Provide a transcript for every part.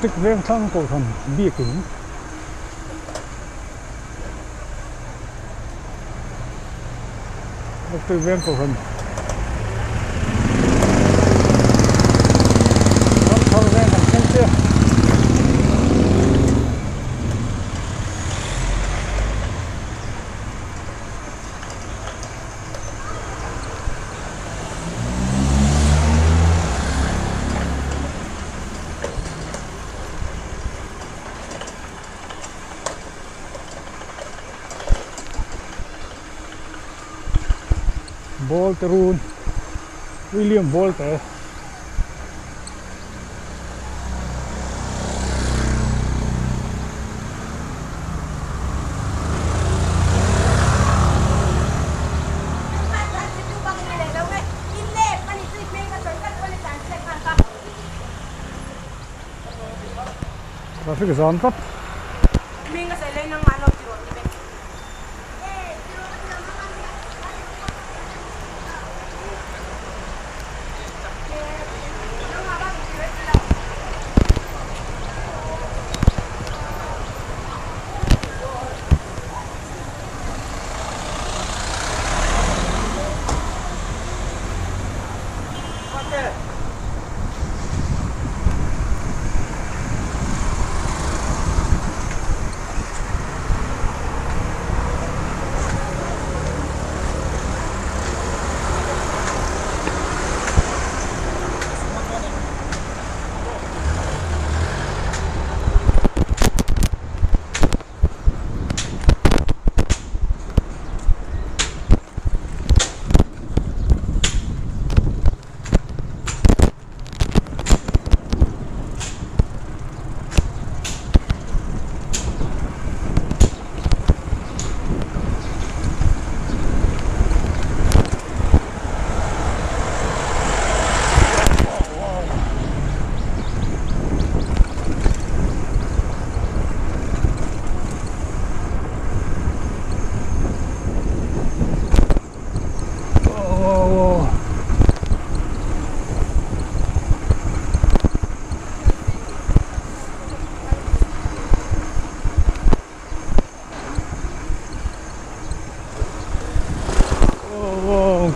Arctic Vengthlang Kohhran biakin Arctic Veng Kohhran Ramthar Veng kan thleng chiah. Ball te run William ball te Traffic zam tlat.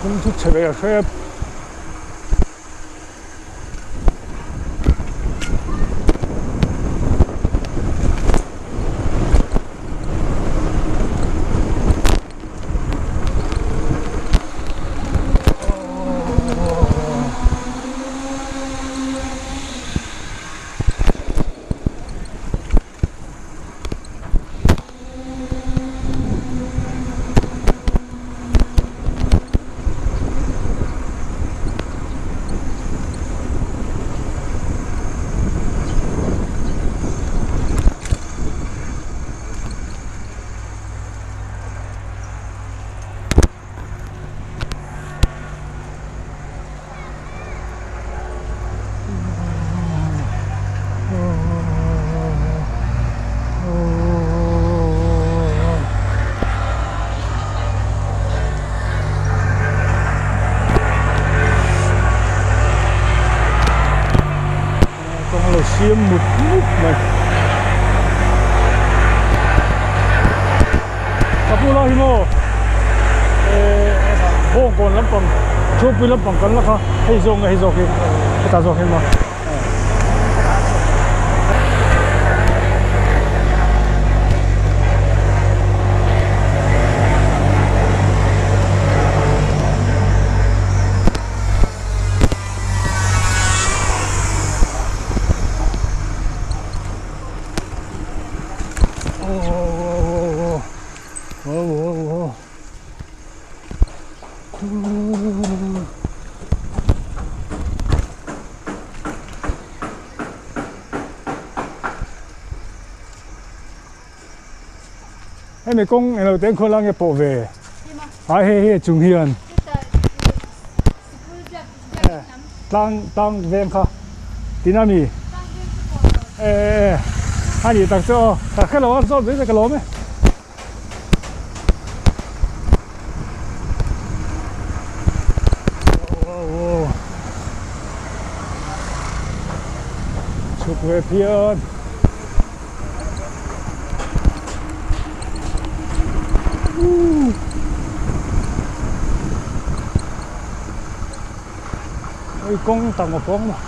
Kawng chu chhe ve hrep. Kawng lo siam mut mut mai. Ka pu lai hi maw bawngkawn lampang chhungpui lampang kan la kha hei zawk nge hei zawk hi heta zawk hi maw. Hemi kawng englo te khaw lai nge pawh ve a hei hei chung hian tlang tlang veng kha tin a mi e e a nih tak chu aw ka hrelo a zawt mai ka lawm e. Chhuk ve phian. Oi kawng tam a pawng maw.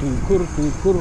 Tuikhur tuikhur.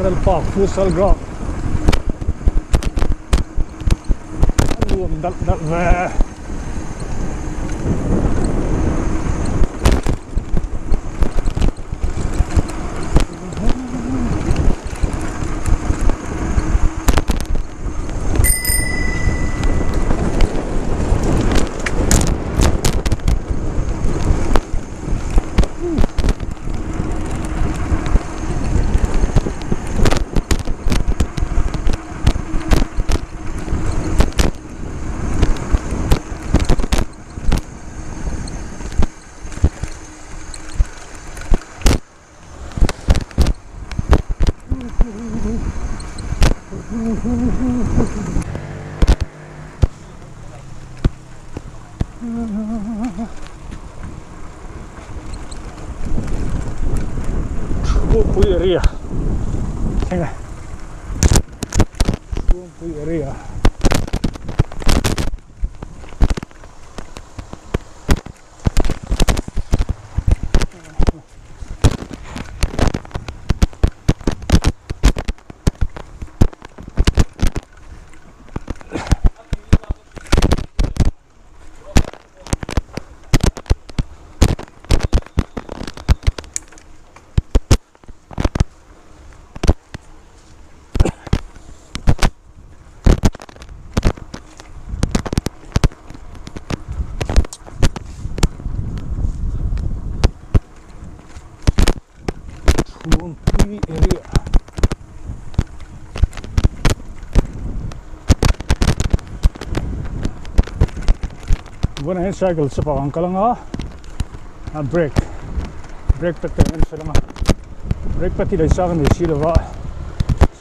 RL Park Futsal Ground a nuam dalh dalh ve. Chhungpui area thleng a Chhungpui area. Chhungpui area. Vawiinah hian cycle chawp ang kal anga a brake brake pad te an fel anga brake pad hi lei sang a ni si lova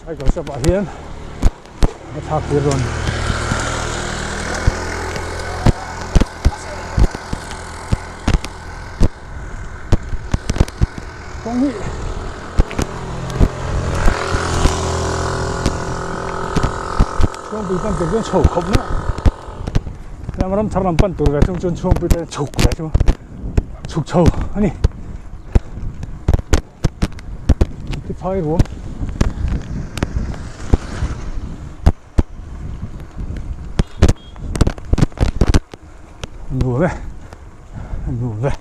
cycle shop ah hian a thlak tir dawn a ni. Kawng hi Chhungpui pan tur chuan chho khawp mai a, ram ram thar lam pan tur ve thung chuan chhungpui te chhuk ve thung chhuk chho a ni. Tiphai ruam. Nuam e, nuam e.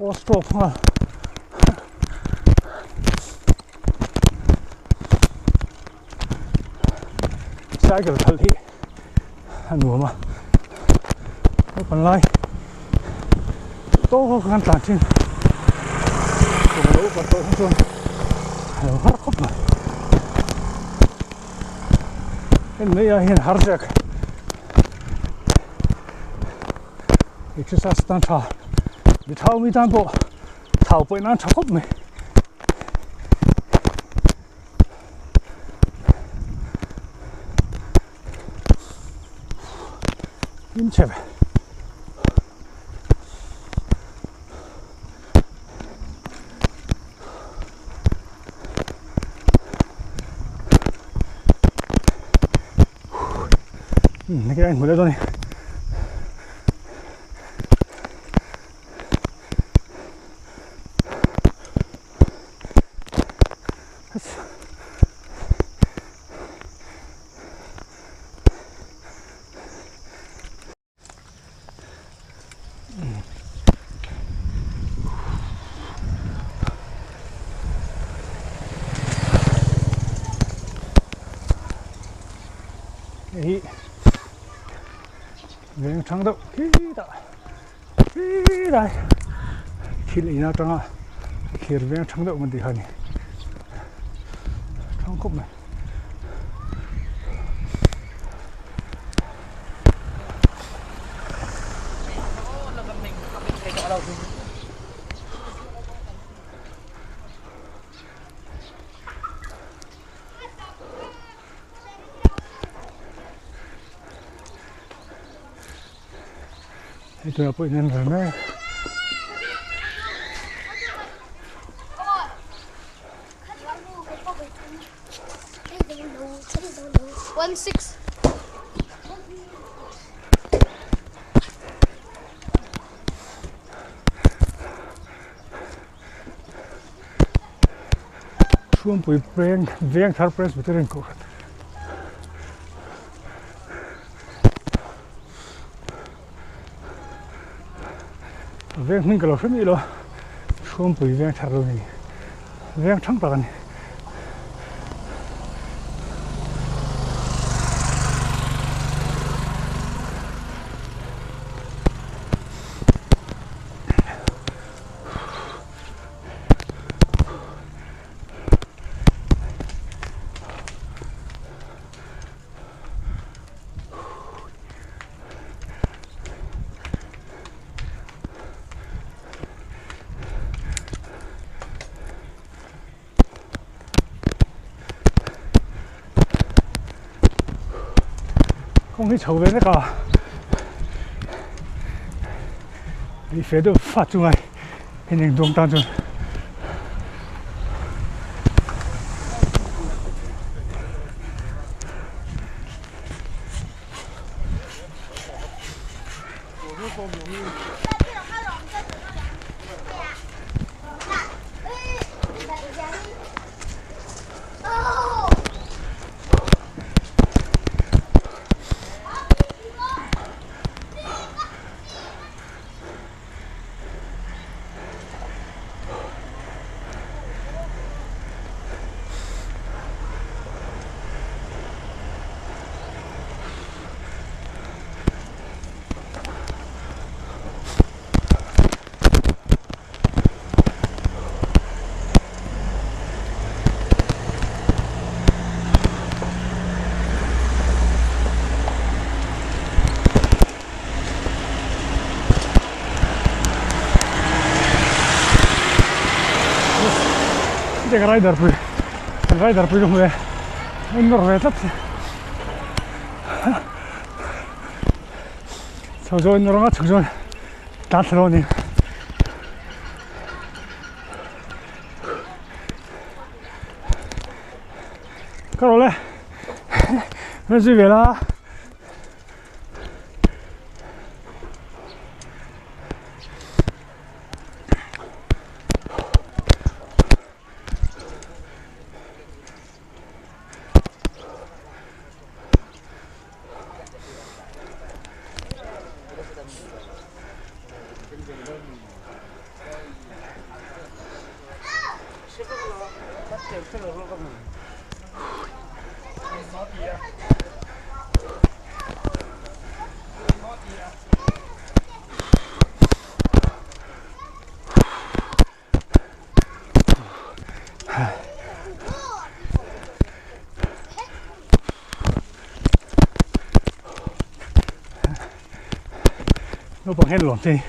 Aw stroke nghal. Cycle khalh hi a nuam a, naupang lai tawk kan tlan thin kum a lo upat tawh hi chuan a lo har khawp mai. Hemi mai ah hian har zek exercise tan tha mi thau mi tan pawh thau pawh in an tha khawp mai. Hlim chhe ve. Hei a inhmu leh dawn a ni. Hei hi veng thang deuh khitah khilai thil in atanga thir veng thang deuh man tih kha a ni thang khawp mai. Hei tunah pawh in en ve mek. Chhuanpui peng veng thar Presbyterian Kohhran. Veng hming ka lo hre miah lo a, Chhuanpui veng thar lo ni, veng thang tak a ni. Kawng hi chho ve vek a, lei fe deuh fat chu ngai hei eng duang tan chuan. Ka rider pui kan rider pui ka hmu e a in nawr ve tlat chho zawn in rawng a chhuk zawn tlan thla dawn a ni. Ka rawh le rawn zui ve la. Naupang hian lawm thei.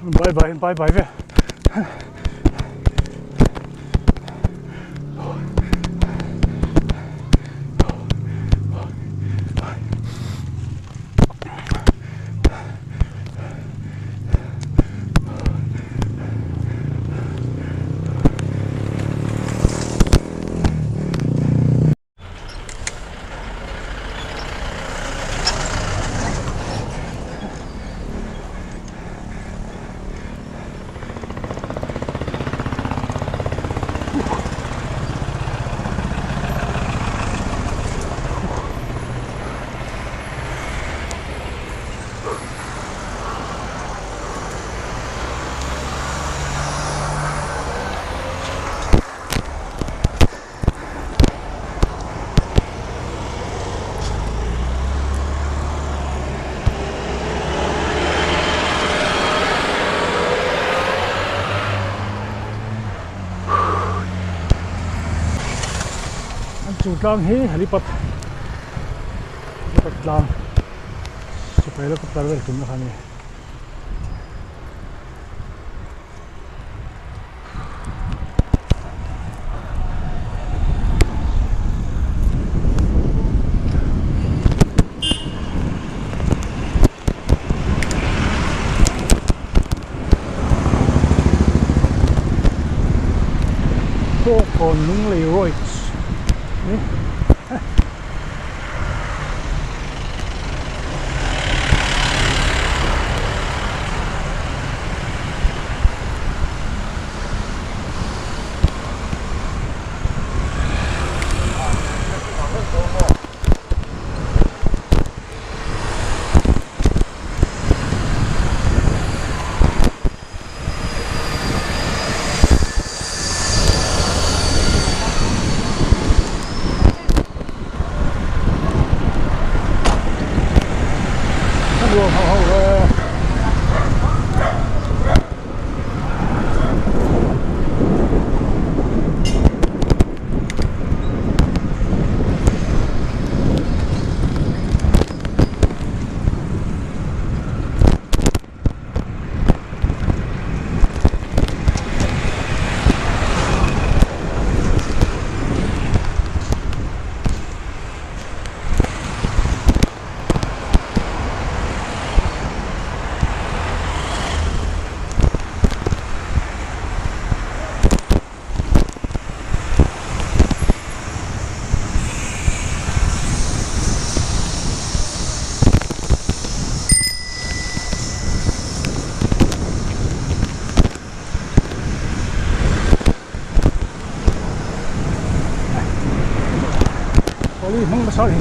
Bye bye bye bye ve. An chung tlang hi helipad helipad tlang sipai helicopter vel tumna kha a ni. Bawngkawn Lunglei Roads ni. Nuam ho ho e. Pali hmang nasa hi.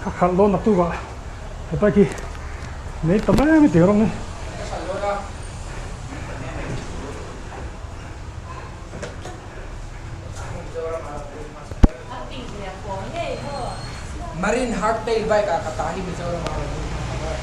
Ka khalh dawn naktuk ah he bike hi nei ta mai mai tih rawng hi. Marine hardtail bike ah ka ta hi Mizoram ah rawn lut hmasa ber.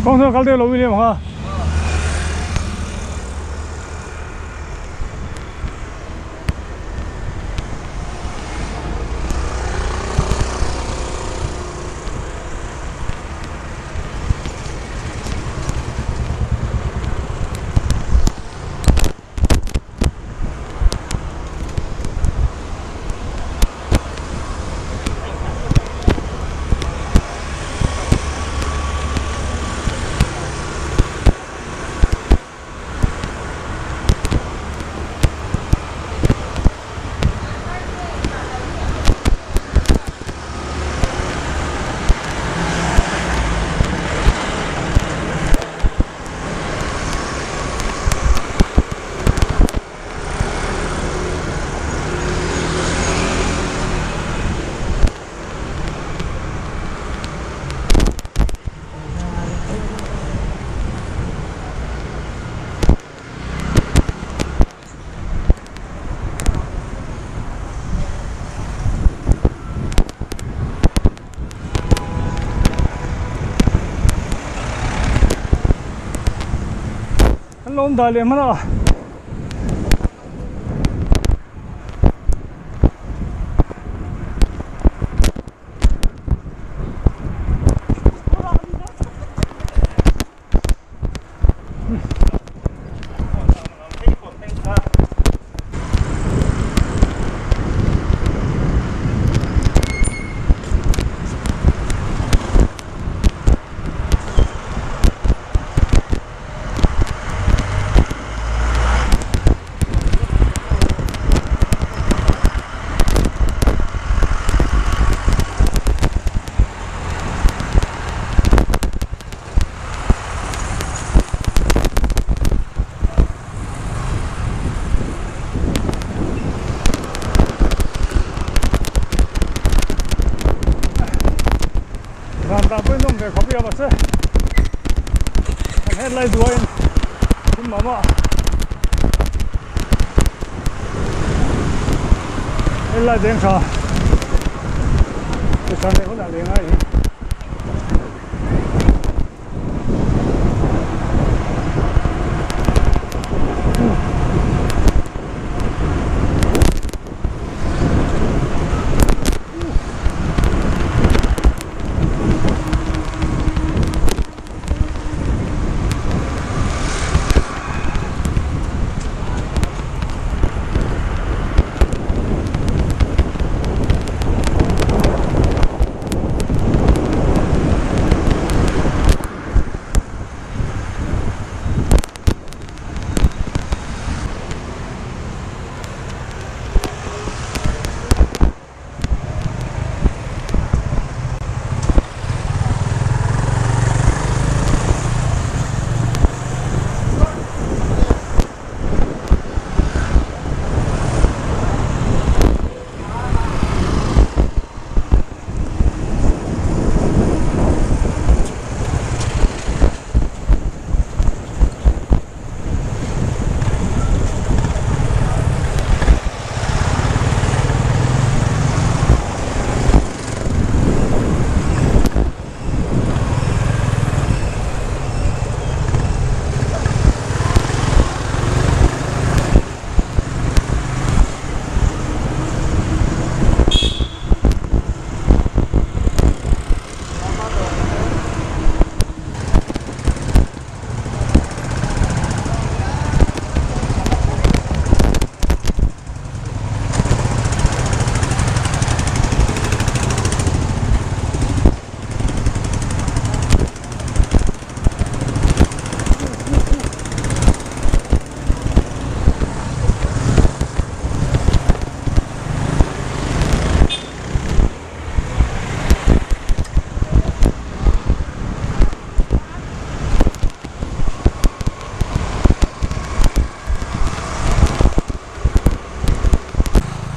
Kawng chuan kal deuh lo William kha. Kan lo awm dah leh hman a. Van dah pawhin awm ve khawp i a mahse. Headlight duaiin thim mah mah. Headlight eng tha tichuan leh hunah leh ngai hi.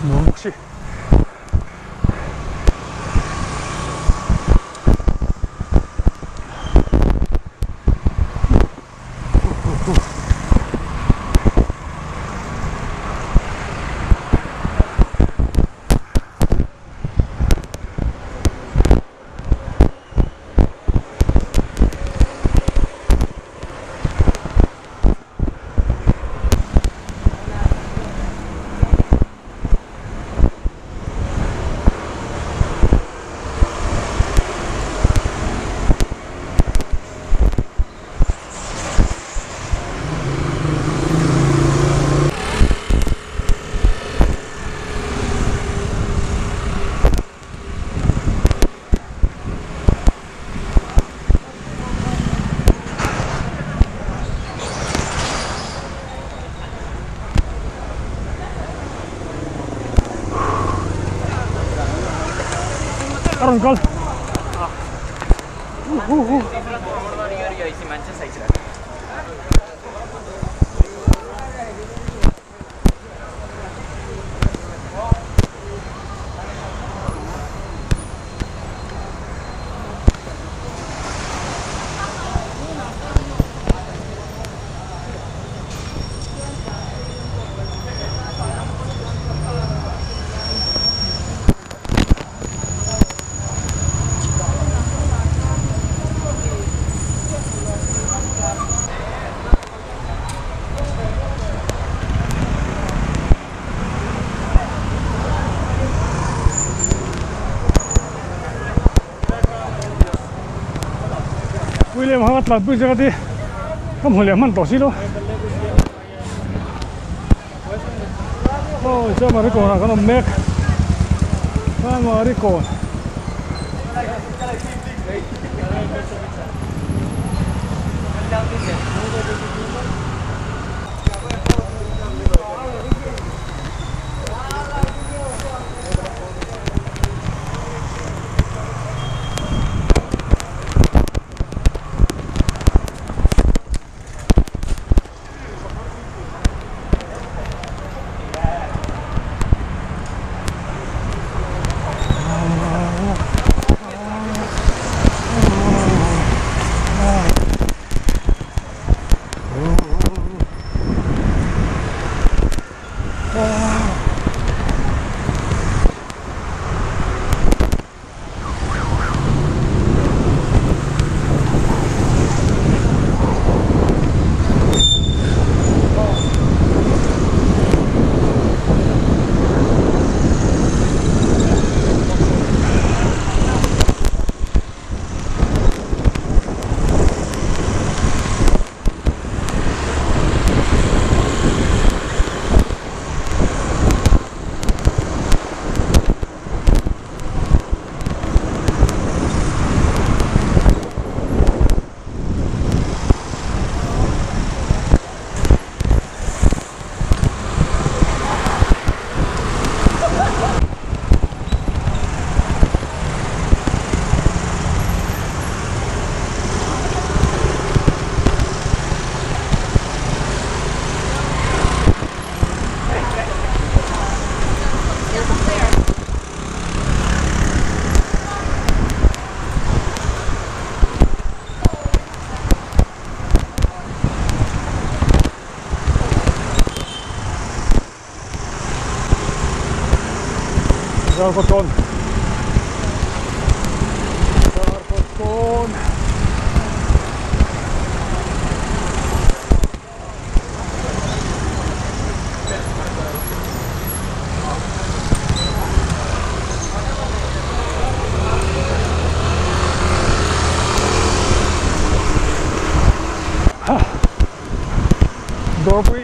Nuam bawk si. A rawn kal. William hanga tlan pui che ka ti ka hmu leh hman tawh si lo aw chuan Marikawn ah kan awm mek Marikawn. Zarkawt kawn Zarkawt kawn. Dawrpui.